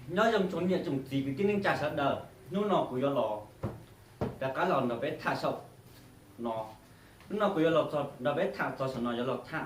Nyob zoo tsoom niam tsoom txiv kwv tij neej tsa sawv daws, hnub no kuv yuav los rov qab los nrog peb tham saum no. Hnub no kuv yuav los nrog peb tham txog saum no, yuav los tham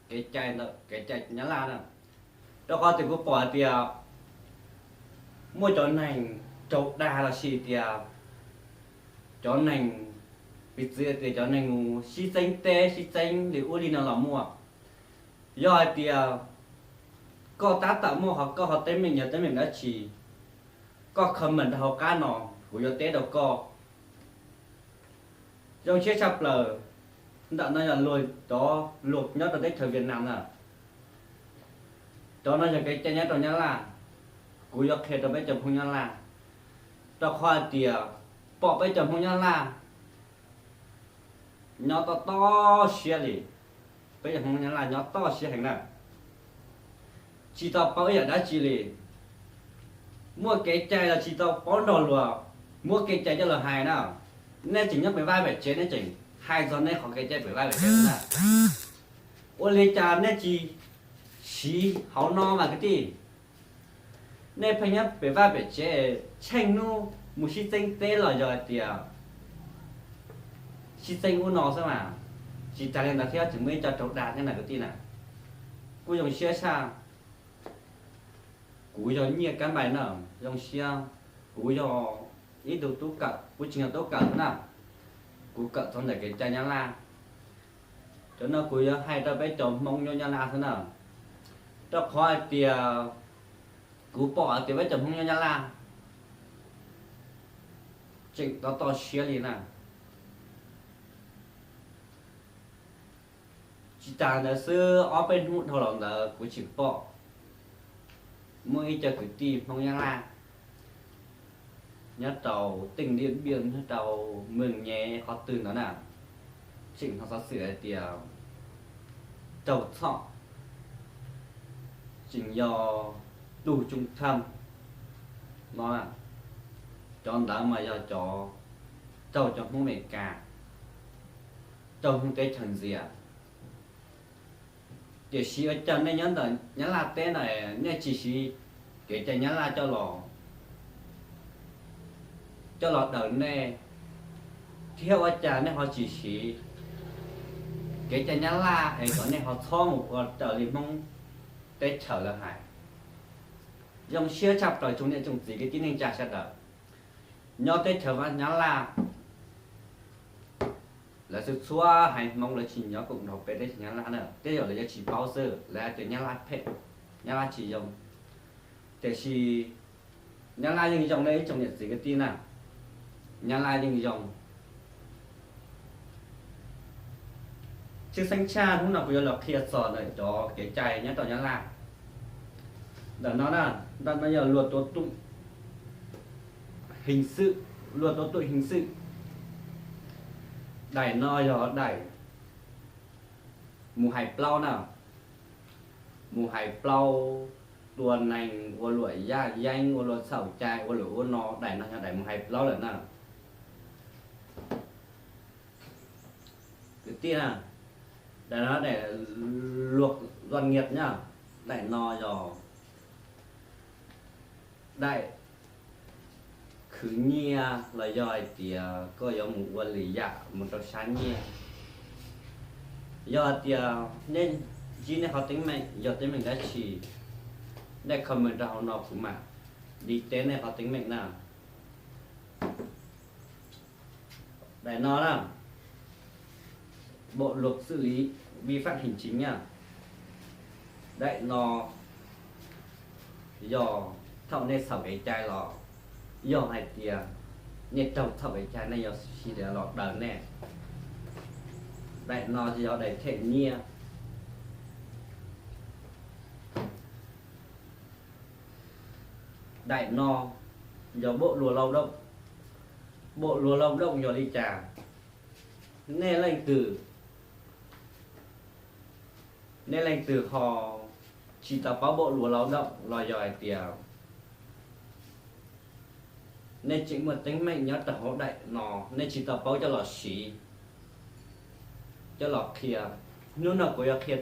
kev cai ntawm kev cai Nyab Laj na. Rau qhov tias kuv pom hais tias muaj cov neeg raug dag los sis tias cov neeg, piv txwv tias cov neeg mus sib txeeb teb sib txeeb li ub li no los muaj. Yog hais tias koj tab tom muaj ho koj ho teeb meem yog teeb meem dab tsi, koj comment rau hauv qab no, kuv yuav teb rau koj. Zoo siab tshaj plaws, ntawm no yog luag cov luag nyob rau teb chaws Vietnam na. Cov no yog kev cai nyob rau Nyab Laj. Kuv yuav qhia rau peb cov Hmoob Nyab Laj, rau qhov hais tias pom peb cov Hmoob Nyab Laj nyob toj toj siab li. Peb cov Hmoob Nyab Laj nyob toj siab heev na, tsis tau paub ib yam dab tsi li. Muaj kev cai los tsis tau paub nrog luag muab kev cai coj los hais na. Nej tseem nyob pem vaj pem tsev, nej tseem hais txog nej qhov kev cai pem vaj pem tsev na. Ua li cas nej tsis siv hauv no mas kwv tij? Nej pheej nyob pem vaj pem tsev, tsheej hnub mus sib txeeb teb los yog hais tias sib txeeb ub no xwb mas. Tsis tas li ntawd thiab, tseem muaj ib co raug dag thiab na kwv tij na. Kuj zoo siab tshaj. Kuv yog Nyiaj Kab Npais na, zoo siab. Kuv yog ib tug tub kawm, kuv tsis yog tub kawm na, kuv kawm txog ntawm kev cai Nyab Laj. Cov no kuv yuav hais rau peb cov Hmoob nyob Nyab Laj xwb na, rau qhov hais tias kuv pom hais tias peb cov Hmoob nyob Nyab Laj tseem toj toj siab li na. Tsis tas ntawd xwb, ob peb hnub dhau los ntawd kuv tseem pom muaj ib co kwv tij Hmoob Nyab Laj nyob rau teej Diam Npiaj, nyob rau Mws Nyem qhov twg ntawd na, tseem hnov xov xwm hais tias raug txhom, tseem yog tug Tsooj Thaj no. Cov ntawd mas yog cov raug cov Hmoob Amelikas, raug Hmoob teb chaws ntxias. Tiam sis ua cas nej nyob ntawm Nyab Laj teb na, nej tsis siv kev cai Nyab Laj coj los, coj los daws nej, thiab ua cas nej ho tsis siv kev cai Nyab Laj es kom nej ho txhob mus ua raws li Hmoob teb chaws lawv hais? Zoo siab tshaj plaws tsoom niam tsoom txiv kwv tij neej tsa sawv daws nyob teb chaws Nyab Laj. Lawv txhua txhua haiv Hmoob lawv tsis nyob koom nrog peb teb chaws Nyab Laj na, tej zaum lawv yuav tsis paub xwb, lawv hais tias Nyab Laj phem, Nyab Laj tsis zoo. Tiam sis Nyab Laj yeej zoo na ib tsoom niam txiv kwv tij na, Nyab Laj yeej zoo. Tshwj xeeb tshaj hnub no kuv yuav los qhia txog ntawm cov kev cai nyob rau Nyab Laj. Ntawm no na, ntawm no yog luật tố tụng hình sự, luật tố tụng hình sự. Daim no yog daim mus hais plaub na, mus hais plaub, tua neeg, ua luam yaj yeeb, ua luam txhaum cai, ua luam ub no, daim no yog daim mus hais plaub lawm na. Kwv tij na, daim no daim luật doanh nghiệp na, daim no yog daim khwv nyiaj los yog hais tias koj yuav mus ua lwm yam mus rau sab nyiaj. Yog hais tias nej ntsib nej qhov teeb meem, yog teeb meem dab tsi, nej comment rau hauv no kuv mam li teb nej qhov teeb meem na. Daim no na, bộ luật xử lý vi phạm hành chính na. Daim no yog thaum nej txhaum kev cai los yog hais tias nej raug txhaum kev cai nej yuav siv daim no los daws nej. Daim no yog daim them nyiaj. Daim no yog bộ luật lao động. Bộ luật lao động yog li cas? Nej leej twg, nej leej twg ho tsis tau paub bộ luật lao động los yog hais tias nej tseem muaj teeb meem nyob rau hauv daim no, nej tsis tau paub coj los siv, coj los qhia, hnub no kuv yuav qhia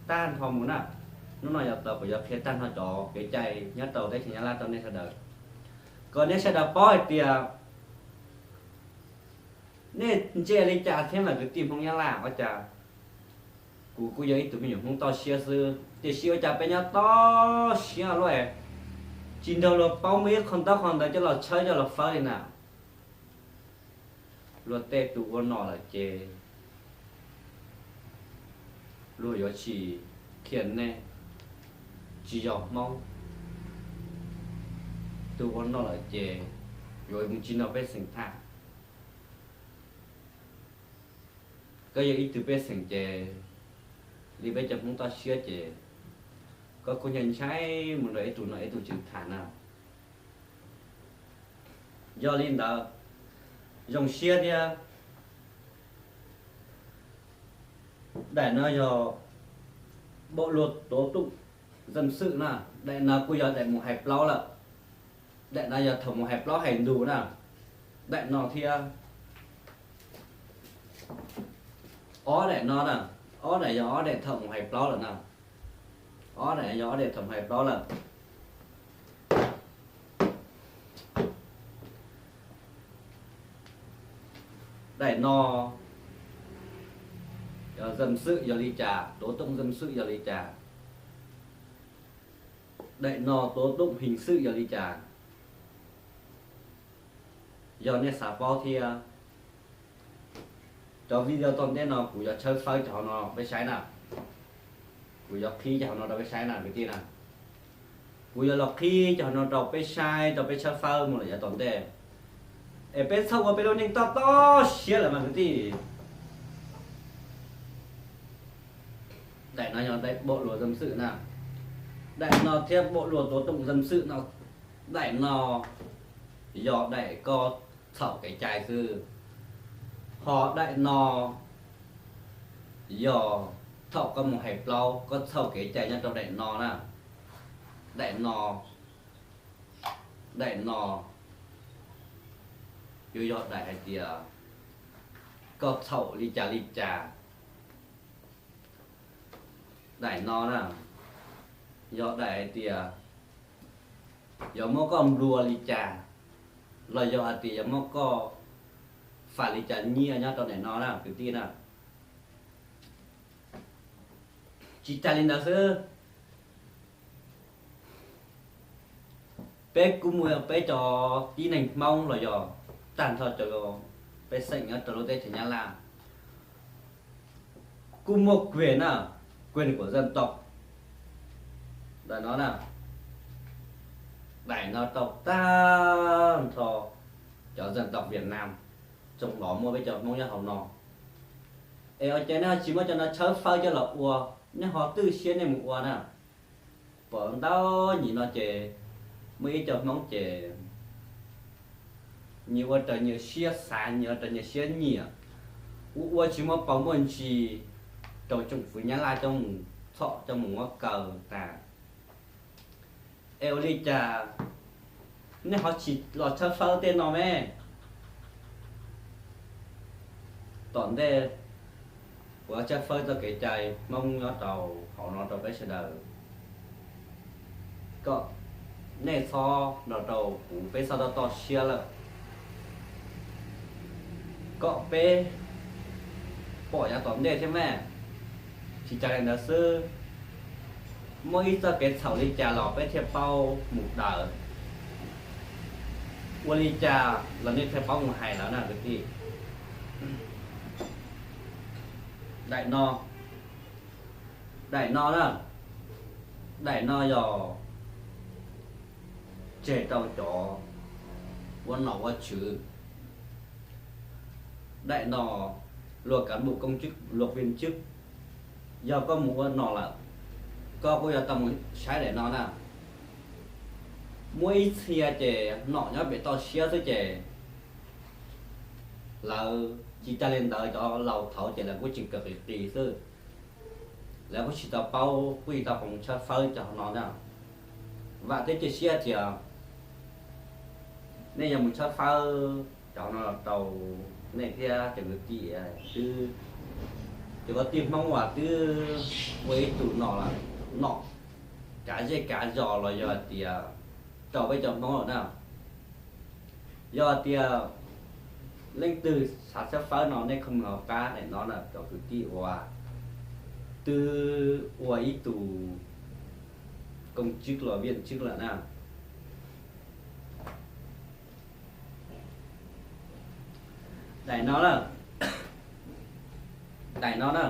tag nrho mus na. Hnub no yog tau kuv yuav qhia tag nrho cov kev cai nyob rau teb chaws Nyab Laj rau nej sawv daws, kom nej sawv daws paub hais tias nej ntse li cas thiab mas kwv tij Hmoob Nyab Laj. Ua cas kuv kuj yog ib tug me nyuam Hmoob toj siab xwb, tiam sis ua cas peb nyob toj siab luaj, tsis nrog luag paub muaj ib qho ntaub qho ntawv coj los tshawb coj los fawb li na. Luag tej tus ua nom lawm ces luag yuav tsis qhia nej, tsis yog Hmoob. Tus ua nom lawm ces yuav mus tsis nrog pej xeem tham. Koj yog ib tug pej xeem ces li peb cov Hmoob toj siab ces koj kuj ntshai ntshai mus nrog ib tug nom ib tug tswv tham na. Yog li ntawd, zoo siab thiab. Daim no yog bộ luật tố tụng dân sự na, daim no kuj yog daim mus hais plaub lawm. Daim no yog thaum mus hais plaub hais ntug na. Daim no thiab ob daim no na, ob daim yog ob daim thaum mus hais plaub lawm na. Ob daim yog ob daim thaum mus hais plaub lawm. Daim no yog dân sự yog li cas, tố tụng dân sự yog li cas. Daim no tố tụng hình sự yog li cas. Yog nej xav paub thiab, cov video tom ntej no kuv yuav tshawb fawb cov hauv no peb saib na. Kuv yuav qhib cov hauv no rau peb saib na kwv tij na. Kuv yuav los qhib cov hauv no rau peb saib, rau peb tshawb fawb mus lawm yav tom ntej, es peb txhob ua peb lub neej toj toj siab lawm mas kwv tij. Daim no yog daim bộ luật dân sự na. Daim no thiab bộ luật tố tụng dân sự no, daim no yog daim koj txhaum kev cai xwb. Ho daim no yog thaum koj mus hais plaub koj txhaum kev cai nyob rau daim no na. Daim no, daim no yuav yog daim hais tias koj txhaum li cas li cas. Daim no na, yog daim hais tias yuav muab koj nplua li cas, los yog hais tias yuav muab koj fam li cas nyiaj nyob rau daim no na kwv tij na. Tsis tas li ntawd xwb, peb kuj muaj peb cov tib neeg Hmoob los yog tag nrho cov pej xeem nyob rau lub teb chaws Nyab Laj kuj muaj quyền na, quyền của dân tộc. Daim no na, daim no rau tag nrho cov dân tộc Việt Nam, tsoom los muaj peb cov Hmoob nyob hauv no. Es ua cas nej ho tsis muab cov no tshawb fawb coj los ua, nej ho twj siab nej mus ua na? Pom ntau nyim no ces muaj ib co Hmoob ces nyias ua raws nyias siab xav, nyias ua raws nyias siab nyiam, ua ua tsis muaj paus muaj ntsis rau tsoom fwv Nyab Laj coj mus txhom coj mus muab kaw tas. Es ua li cas nej ho tsis los tshawb fawb tej no me? Tom ntej kuv yuav tshawb fawb txoj kev cai Hmoob nyob rau hauv no rau peb sawv daws, kom nej txhob nrog rau kuv peb txhob toj toj siab lawm, kom peb pom yav tom ntej thiab mas. Tsis tas li ntawd xwb, muaj ib txoj kev txhaum li cas los peb thiaj paub mus daws, ua li cas los nej thiaj paub mus hais lawv na kwv tij. Daim no, daim no na, daim no yog tseg rau cov ua nom ua tswv. Daim no luật cán bộ công chức, luật viên chức, yog koj mus ua nom lawm, koj kuj yuav tau mus saib daim no na. Muaj ib txhia ces nom nyob pem toj siab xwb ces lawv tsis tas li ntawd cov laus thaud ces lawv kuj tseem kawm qis qis xwb, lawv kuj tsis tau paub kuj tsis tau pom tshawb fawb cov no na. Vam thiab cia siab tias nej yuav mus tshawb fawb cov no rau nej thiab cov kwv tij, twb, cov kwv tij Hmoob uas twb ua ib tug nom lawm, nom kav zej kav zos los yog hais tias rau peb cov Hmoob lawm na. Yog hais tias leej twg xav tshawb fawb no nej comment hauv qab daim no na cov kwv tij uas twb ua ib tug công chức los viên chức lawm na. Daim no na, daim no na,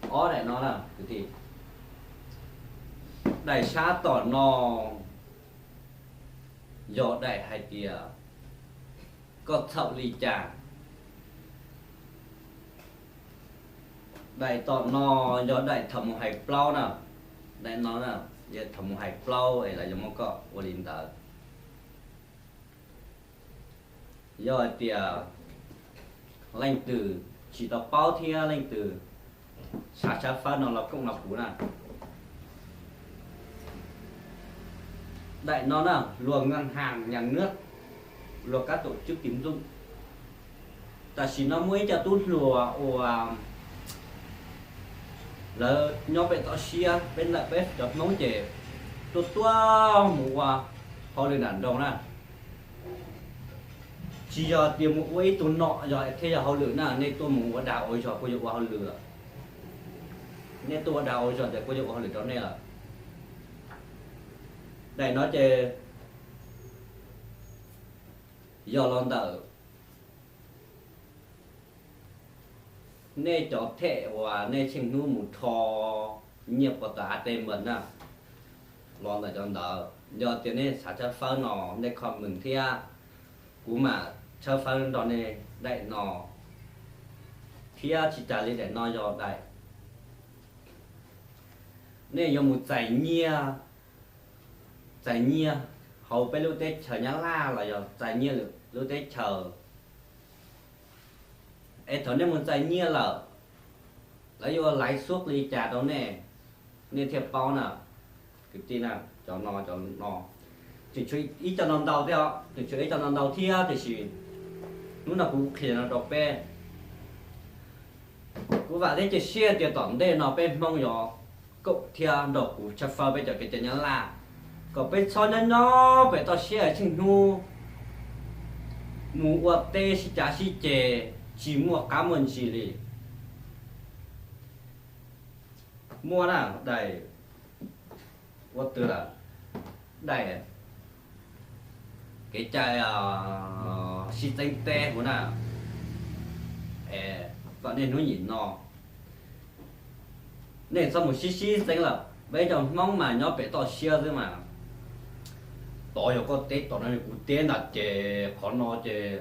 ob daim no na kwv tij. Daim sab tom no yog daim hais tias koj txhaum li cas. Daim tom no yog daim thaum mus hais plaub na. Daim no na, yog thaum mus hais plaub es lawv yuav muab koj ua li ntawd. Yog hais tias leej twg tsis tau paub thiab leej twg xav tshawb fawb no los koom nrog kuv na. Daim no na, luật ngân hàng nhà nước, luật các tổ chức tín dụng. Tam sim no muaj ib co tub hluas uas lawv nyob pem toj siab, peb ntawm peb cov Hmoob ces tuaj tuaj mus ua hauj lwm nram nroog na. Tsis yog tias mus ua ib tug nom yog thiaj yog hauj lwm na, nej tuaj mus ua dag ua zog kuj yuav ua hauj lwm. Nej tuaj ua dag ua zog ces kuj yuav ua hauj lwm rau nej lawm. Daim no ces yog los ntawm nej cov them uas nej tsheej hnub mus rho nyiaj puas tawm A T M na, los ntawm cov ntawd. Yog tias nej xav tshawb fawb no nej comment thiab, kuv mam tshawb fawb nrog nej daim no. Thiab tsis tas li daim no yog daim nej yuav mus txais nyiaj, txais nyiaj hauv peb lub teb chaws Nyab Laj los yog txais nyiaj lwm lub teb chaws es thaum nej mus txais nyiaj lawm, lawv yuav ua lãi suất li cas rau nej, nej thiaj paub na. Kwv tij na, cov no, cov no tseem tshuav ib co no ntau thiab, tseem tshuav ib co no ntau thiab tiam sis hnub no kuv qhia no rau peb. Kuv vam thiab cia siab tias tom ntej no peb Hmoob yuav koom thiab nrog kuv tshawb fawb peb cov kev cai Nyab Laj, kom peb txhob nyob nyob pem toj siab tsheej hnub mus ua teb sib cav sib ceg tsis muaj qab muaj ntsis li. Muaj na, daim ua twg lawm, daim kev cai sib txeeb teb huv na, kom nej hnub nim no nej txhob mus sib sib txeeb lawm. Peb cov Hmoob mas nyob pem toj siab xwb mas, tod yog koj teb, tod no yog kuv teb ntag ces qhov no ces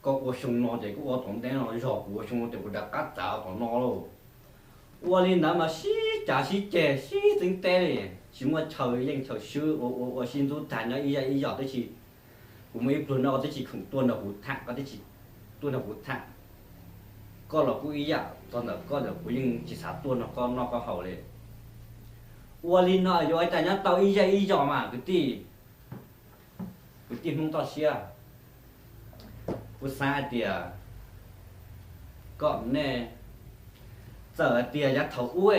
koj ua xyoo no ces koj ua tom ntej no, yog kuv ua xyoo no ces kuv rov qab txav tom no lauj. Ua li ntawd mas sib cav sib ceg sib txeeb teb li, tsis muaj chaw yeej chaw swb, ua ua ua sib ntxub tag nyob ib yam ib yam tib si. Kuv muaj ib pluag no koj twb tsis khoom tuaj nrog kuv tham, koj twb tsis tuaj nrog kuv tham. Koj los kuj ib yam, txog ntawm koj ntawm kuv yeej tsis xav tuaj nrog koj noj koj haus li. Ua li no yuav ua cas nyob tau ib yam ib yam mas kwv tij, kwv tij Hmoob toj siab. Kuv xav hais tias kom nej, txawm hais tias yav thaum ub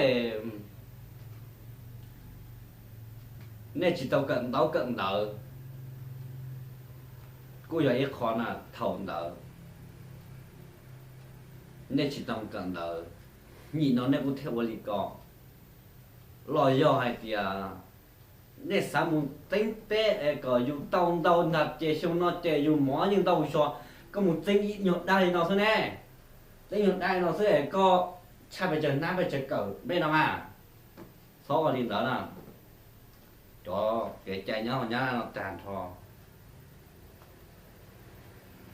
nej tsis tau kawm ntaub kawm ntawv, kuj yog ib qho na, thaum ntawd nej tsis tau kawm ntawv, nim no nej kuj thiaj ua li ko. Los yog hais tias nej xav mus txeeb teb es kom yus tau ntau ntag ces xyoo no ces yus mov yeej ntau zog, koj mus txeeb ib nyuag dab li no xwb ne, txeeb nyuag dab li no xwb es koj tshaj pes tsawg hnab pes tsawg kawm npe no mas. Txhob ua li ntawd na. Cov kev cai nyob hauv Nyab Laj no tag nrho,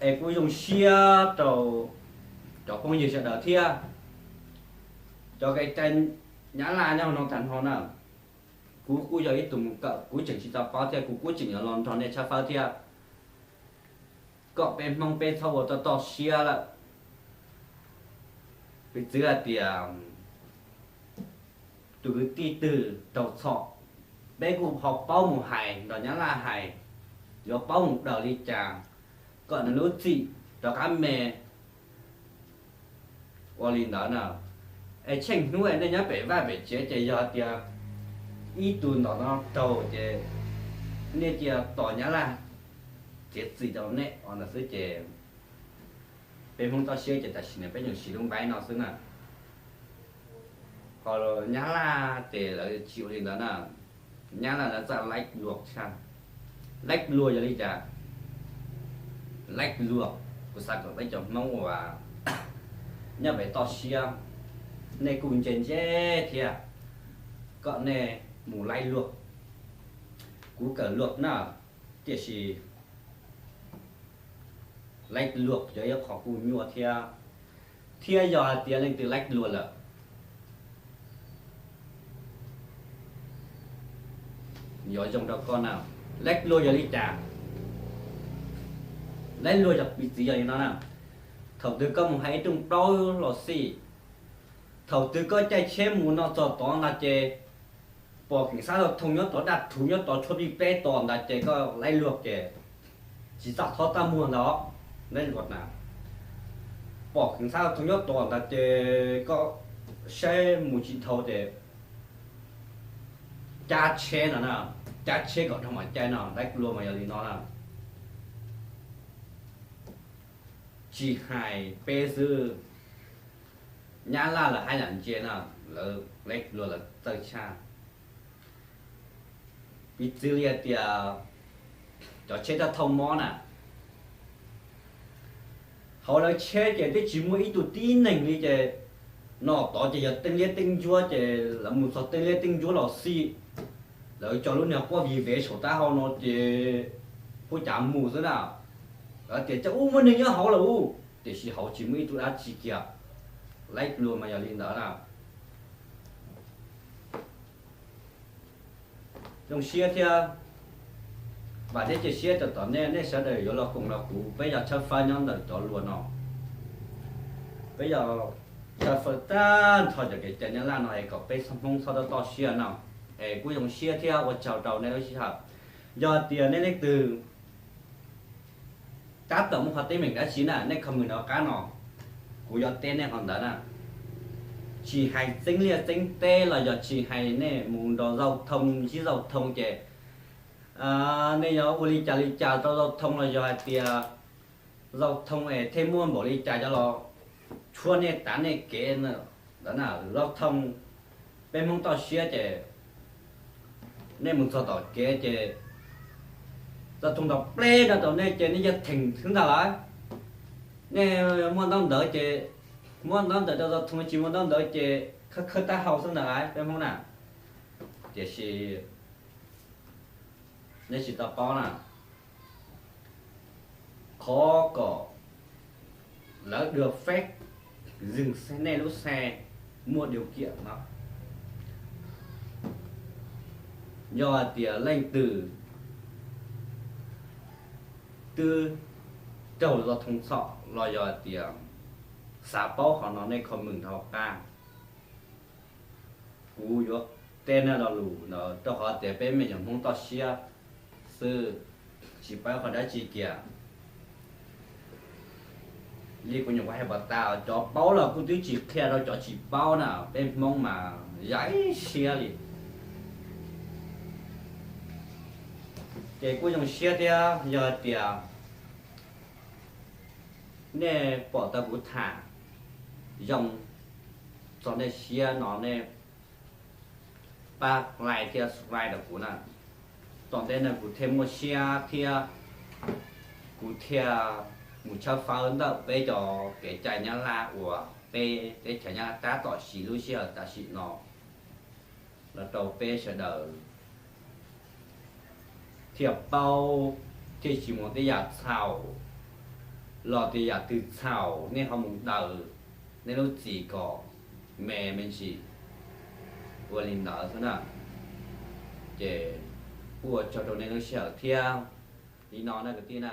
es kuj zoo siab rau cov phooj ywg sawv daws thiab. Cov kev cai Nyab Laj nyob hauv no tag nrho na, kuv kuj yog ib tug mus kawm, kuv tseem tsis tau paub thiab, kuv kuj tseem yuav los nrog nej tshawb fawb thiab, kom peb Hmoob peb txhob ua toj toj siab lawm. Piv txwv hais tias tus kwv tij twg raug txhom, peb kuj ho paub mus hais nrog Nyab Laj hais, yuav paub mus daws li cas kom nws lub txim rov qab me. Ua li ntawd na, Es tsheej hnub nej nyob pem vaj pem tsev ces yog tias ib tug ntawm no raug ces nej cia tos Nyab Laj txiav txim rau nej os ntawd xwb ces peb Hmoob toj siab ces tam sim no peb nyob siv lub npaib no xwb na. Ho Nyab Laj ces lawv tsis ua li ntawd na. Nyab Laj lawv txawj laib luag tshaj. Laib luag yog li cas? Laib luag, kuv xav kom peb cov Hmoob uas nyob pem toj siab, nej kuj ntse ntse thiab, kom nej mus laib luag. Kuv kawm luag na, tiam sis laib luag yog ib qho kuj nyuaj thiab, thiab yog hais tias leej twg laib luag lawm, yuav zoo rau koj na. Laib luag yog li cas? Laib luag yog piv txwv yog li no na. Thaum twg koj mus hais ib rooj plaub los xij, thaum twg koj caij tsheb mus no txog tod ntag ces pom keem xab tau thoo nyob tod daj rhuv nyob tod tshuab pij pleb tod ntag ces koj laib luag ces tsis txaj txhob txaj muag ntag. Pom keem xab tau thoo nyob tod ntag ces koj saib mus tsis dhau ces cab tsheb no na, cab tsheb kom dhau mam caij no. Laib luag mas yog li no na. Tsis hais peb xwb, Nyab Laj lawv haj yam ntse na, lawv laib luag lawv txawj tshaj. Piv txwv li hais tias cov tsheb thauj mob na, hauv lawv tsheb ces twb tsis muaj ib tug tib neeg li ces no tod ces yog teeb liab teeb ntsuab ces lawv mus txog teeb liab teeb ntsuab los xij, lawv tso lub niag pob viv vev saum taub hau no ces hu cav mus xwb na. Lawv tias cas ub muaj neeg nyob hauv lawm ub, tiam sis hauv tsis muaj ib tug dab tsi kiag. Laib luag mas yog li ntawd na. Zoo siab thiab vam thiab cia siab rau tom nej, nej sawv daws yuav los koom nrog kuv, peb yog tshawb fawb nyob ntawm cov luag no. Peb yog tshawb fawb tag nrho cov kev cai Nyab Laj no es kom peb Hmoob txhob toj toj siab no. Es kuj zoo siab thiab ua tsaug rau nej lub sij hawm. Yog tias nej leej twg tab tom muaj qhov teeb meem dab tsi na, nej comment rau qab no, kuv yuav teb nej qhov ntawd na. Tsis hais txeeb liaj txeeb teb los yog tsis hais nej mus nrog zauj thoo ntsib zauj thoo ces nej yuav ua li cas li cas rau zauj thoo los yog hais tias zauj thoo es thiaj muaj npaum li cas cov los tshuab nej tav nej kev ntawd na. Zauj thoo, peb Hmoob toj siab ces nej mus txog tom kev ces zauj thoo ntaus pleb no rau nej ces nej yog theem xwb ntag lawm. Nej muaj ntaub ntawv ces muab ntaub ntawv rau zauj thoo, tsis muaj ntaub ntawv ces khawb khawb taub hau xwb ntag lawm peb Hmoob na. Tiam sis nej tsis tau paub na, qhov kom lawv được phép dừng xe, nej lub xe muaj điều kiện no, yog hais tias leej twg twb raug zauj thoo txhom los yog hais tias xav paub qhov no nej comment rau qab. Kuv yuav teb nej lo lus ntawd rau qhov tias peb me nyuam Hmoob toj siab xwb, tsis paub qhov dab tsi kiag. Li kuv nyuam qhuav hais pom tas, cov paub los kuj twb tsis qhia rau cov tsis paub na, peb Hmoob mas yaib siab li. Ces kuj zoo siab thiab yog hais tias nej pom tau kuv tham zoo txog nej siab no nej pab like thiab subscribe rau kuv na. Tom ntej no kuv thiaj muaj siab thiab kuv thiaj mus tshawb fawb ntawm peb cov kev cai Nyab Laj uas peb teb chaws Nyab Laj tab tom siv lub sij hawm tam sim no los rau peb sawv daws thiaj paub, thiaj tsis muaj tej yam txhaum los tej yam twg txhaum nej ho mus daws nej lub txim kom me me ntsis. Ua li ntawd xwb na. Ces kuj ua tsaug rau nej lub sij hawm thiab. Li no na kwv tij na.